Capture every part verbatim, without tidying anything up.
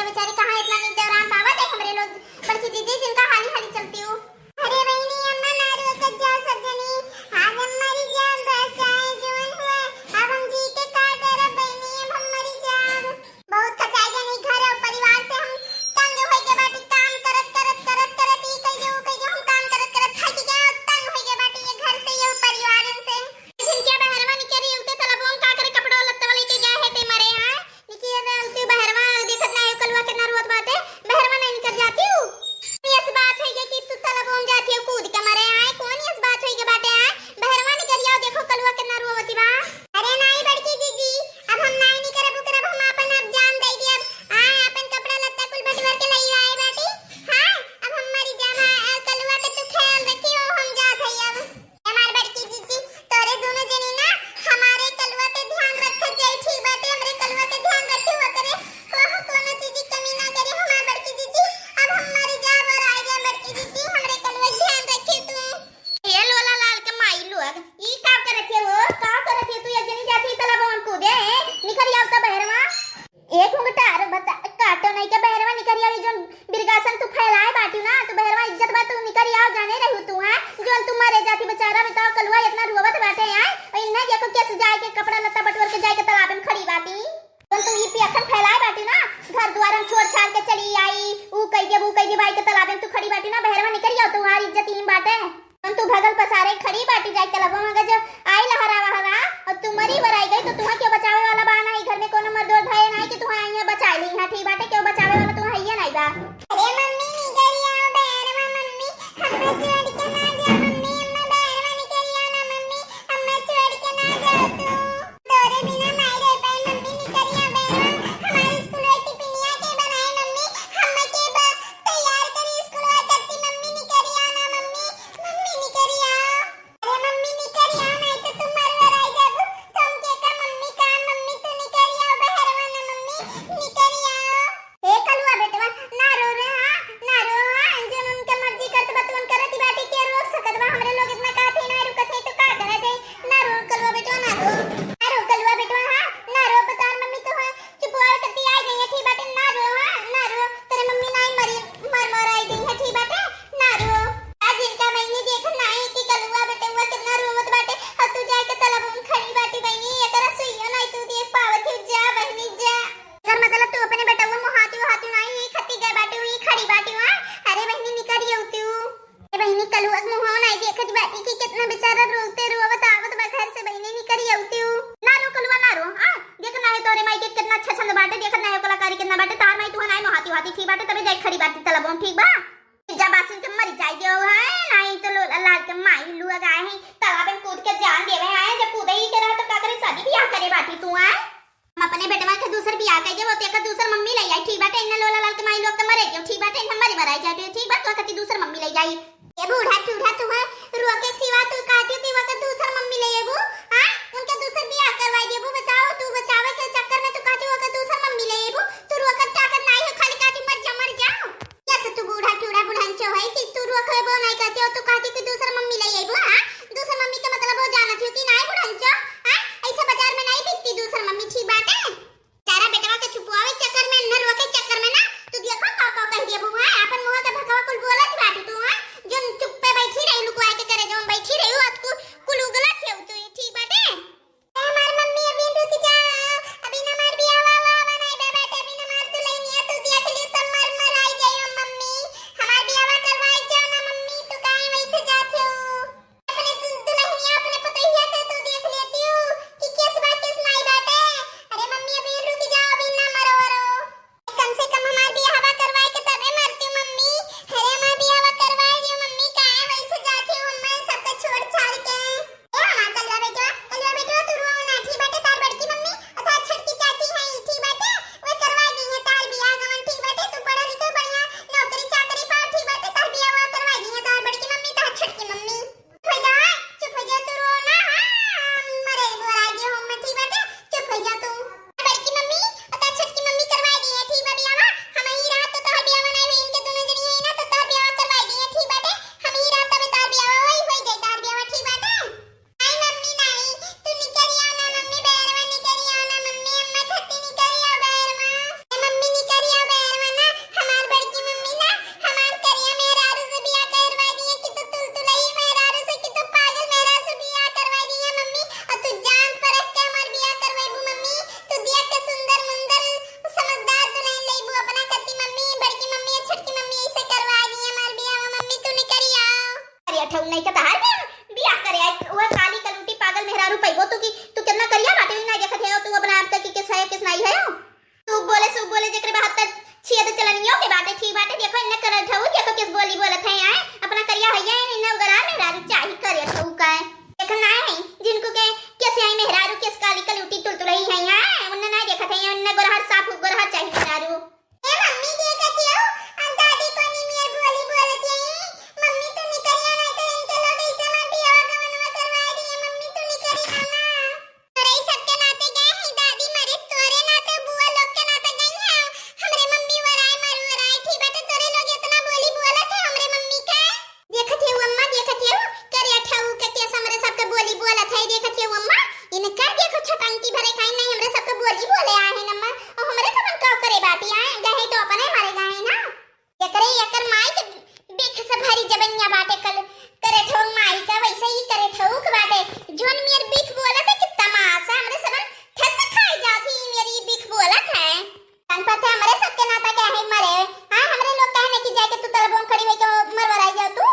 बेचारी कहाँ इतना नीक देवरान पावा जाए हमरे लोग, बड़की दीदी जिनका हाली हाली चलतिउ। अरे बहिनी, अम्मा ना रोकत जाओ सब जनी, आज हम मरी जाब, चाहे जवन हुए, अब हम जी के का करब बहिनी, अब हम मरी जाब। बहुत खचाई गनी घर और परिवार से, हम तंग होई के बाटी, काम करत करत करत करत ई कह दे, ऊ कह दे, हम काम करत करत थक गए और तंग होई के बाटी ये घर से, ये परिवार से। जिनके बहरवा निकरी उते तलबों का करे कपड़ा लत्ता वाले के गए है ते मरे हैं। निकरी उते बहरवा देखत ना है कलुआ कितना रोत बाटे, बहरवा नहीं निकर जातिउ। यस बात है कि तू तलबों जाती हो कूद के मरे आए, कौन यस बात है के बाटे आए, बहरवा निकरी आओ देखो कलुआ कितना रोवती बा। अरे नाई बड़की जीजी, अब हम नाई निकरब उकरब, हम आपन अब जान दे दियब। आए आपन कपड़ा लत्ता कुल बटवर के लई आए बाटी। हाँ, अब हम मरी जाब, हाँ, कलुआ के तू ख्याल रखियो, हम जात है अब। हमार बड़की जीजी, तोरे दोनों जनी ना हमारे कलुआ के ध्यान रखत जाई, ठीक बाटे? हमरे कलुआ के ध्यान रखियो, ओकरे कहो कोनो चीज की कमी ना करे हमार बड़की जीजी। अब हम मरी जाब और आ जाए बड़की जीजी, हमरे कलुआ के ध्यान रखियो तू। ए लोला लाल के माई लोग, ई का करत है हो? का करत है तू? एक जनी जाती तलबों कूदे, निकरी आओ त बहरवा। एक घुंघटा अरे बता, काटो नहीं के बहरवा निकरी आओ, ई जोन बिरगासन तू फैलाए बाटू ना, तू बहरवा इज्जत बा, तू निकरी आओ, जाने रहू तू, हैं? जोन तू मरे जाती बेचारा, बताओ कलुआ इतना रोवत बाटे, हैं? और इन्हें देखो कैसे जाए के कपड़ा लत्ता बटवर के जाए के तालाब में खड़ी बाटी। जोन तू ई पियखन फैलाए बाटी ना, घर द्वार हम छोड़ छाड़ के चली आई, ऊ कह के, वो कह के, भाई के तालाब में तू खड़ी बाटी ना, बहरवा निकरी आओ, तुम्हारी इज्जत ही बाटे। हम तू भगल पसारे खड़ी बाटी जाए तलबों में, अगर जो आई लहरा वहरा और तू मरी वराई गई तो तुहा क्यों बचावे वाला बा? ना ई घर में कोनो मर्द और भय ना कि तुहा आई बचाए ली। हाँ ठीक बाटे, क्यों बचावे वाला तुहा हइये नहीं बा। अरे मम्मी निकरी आओ बहरवा, मम्मी हमें छोड़ के ना जा मम्मी, अम्मा बहरवा निकरी आओ ना मम्मी, हमें छोड़ के ना जा तू। तोरे बिना माई रह पाए मम्मी निकरी आओ बहरवा, हमारी स्कूल की पिनिया के बनाए मम्मी, हमें के बा तैयार करी स्कूल करती मम्मी निकरी आओ ना मम्मी। मम्मी निकरी आओ। अरे मम्मी निकरी आओ, नहीं तो तुम मर मराई जाबू। तुम के का मम्मी का, मम्मी तू निकरी आओ बहरवा ना मम्मी, निकरी आओ। ए कलुआ बेटवा, ना रो रे, हाँ, ना रो, हाँ, जौन उनके मर्जी करत बा, तुमन करत ही बाटी, के रोक सकत बा? हमरे लोग इतना कहत ही ना रुकत ही तो का करा जाए? ना रो कलुआ बेटवा, ना रो, ना रो कलुआ बेटवा, हाँ, ना रो, पता न मम्मी तो है, चुपवा करती आई गई है, ठीक बाटे, ना रो, हाँ, ना रो, तेरे मम्मी नाई मरी, मर मर आई गई है, ठीक बाटे, ना रो। आज इनका बहिनी देखत नाई कि कलुआ बेटवा कितना रोवत बाटे, और तू जाए के तलबों में खड़ी बाटी बहिनी, एकरा सुइया नाई तू देख पावत ही, जा बहिनी जा। एकर मतलब तू अपने बेटवा मोहाती उहाती नाई, ई खती गए बाटी, ई खड़ी बाटी, हाँ? अरे बहिनी निकरी आओ तू। ए बहिनी, कलुआ के मुंह नाई देखत बाटी कि कितना बेचारा रोते रोवत आवत बा घर से, बहिनी निकरी आउती हूँ। ना रो कलुआ, ना रो, आ? देखत ना है तोरे माई के कितना अच्छा छंद बाटे, देखत ना है कलाकारी कितना बाटे, तार माई तुहा नाई मोहाती उहाती ठीक बाटे, तबे जाई खड़ी बाटी तलबों, ठीक बा? जा बासिन के मरी जाई दियो है, नाई तो लो-, लाल के माई लुआ गाए हैं, तालाब में कूद के जान देवे हैं, जब कूदे ही के रहा तो का करे, शादी बियाह करे बाटी तू, आए? हम अपने बेटवा के दूसर बियाह कइ देबो, तो एकर दूसर मम्मी लइ आई, ठीक बाटे? इन्ना लोला लाल के माई लोग त मरे गयो, ठीक बाटे? इन्ना मरे मराई जाए, ठीक बा? तो कति दूसर मम्मी लइ जाई। ए बूढ़ा ठूढ़ा, तू है रुआ के सिवा तू कहती हो कि ओकर दूसर मम्मी लइ आबू, हाँ? उनके दूसर बियाह करवाई देबू, बताओ, तू बचावे के चक्कर में तू कहती हो ओकर दूसर मम्मी लइ आबू, तू रुआ के ताकत नाई हो, खाली कहती मर जा, मर जाओ। कैसे तू बूढ़ा ठूढ़ा बुढ़ंचो है कि तू रुआ के वो नाई कहती हो, तू कहती कि दूसर मम्मी लइ आबू, हाँ? दूसर मम्मी के मतलब वो जानत हो कि नाई बुढ़ंचो, हाँ? ऐसे बाजार में नाई बिकती दूसर मम्मी, ठीक बाटे? चारा बेटवा के छुपवावे चक्कर में, नरवा के चक्कर में ना, तू देखो का का कह दिया बुआ, अपन मुंह के भकवा कुल बोलत बाटू तू, हाँ? जोन चुप्पे बैठी पापी आए गए तो अपने मरे गए ना। एकरे एकर माई के बिख से भरी जबनिया बाटे, कल करे ठोक माई का वैसे ही करे ठोक बाटे। जोन मेर बिख बोलत है कि तमाशा हमरे सबन ठस खाई जात ही, मेरी बिख बोलत है। तन पते हमरे सबके नाता क्या है मरे? हाँ, हमरे लोग कहने की जाके तू तलबों खड़ी होई के मरवराई जाओ तू।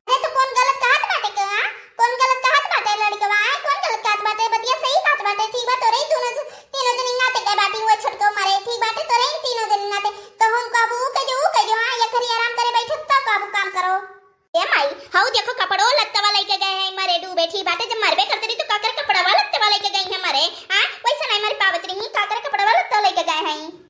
अरे तो कौन गलत कहत बाटे के, हाँ? कौन गलत कहत बाटे लड़कवा? आए कौन गलत कहत बाटे? बतिया सही कहत बाटे। ठीक बा, तोरे ही दोनों ज-, तीनों जनी नाते के बाटी हुए छोटको मरे। ठीक बाटे, तोरे ही तीनों जनी नाते। कहूँ काबू ऊ कह जो, ऊ कह जो, हाँ, ये घरी आराम करे बैठे, तब काबू काम करो। ए माई, हऊ देखो कपड़ो लत्तवा लेके गए हैं मरे डूबे। ठीक बाटे, जब मरबे करते रही तो काकर कपड़वा लत्तवा लेके गई हैं मरे? हाँ, वैसे नहीं मर पावत रही, काकर कपड़वा लत्तवा लेके गए हैं।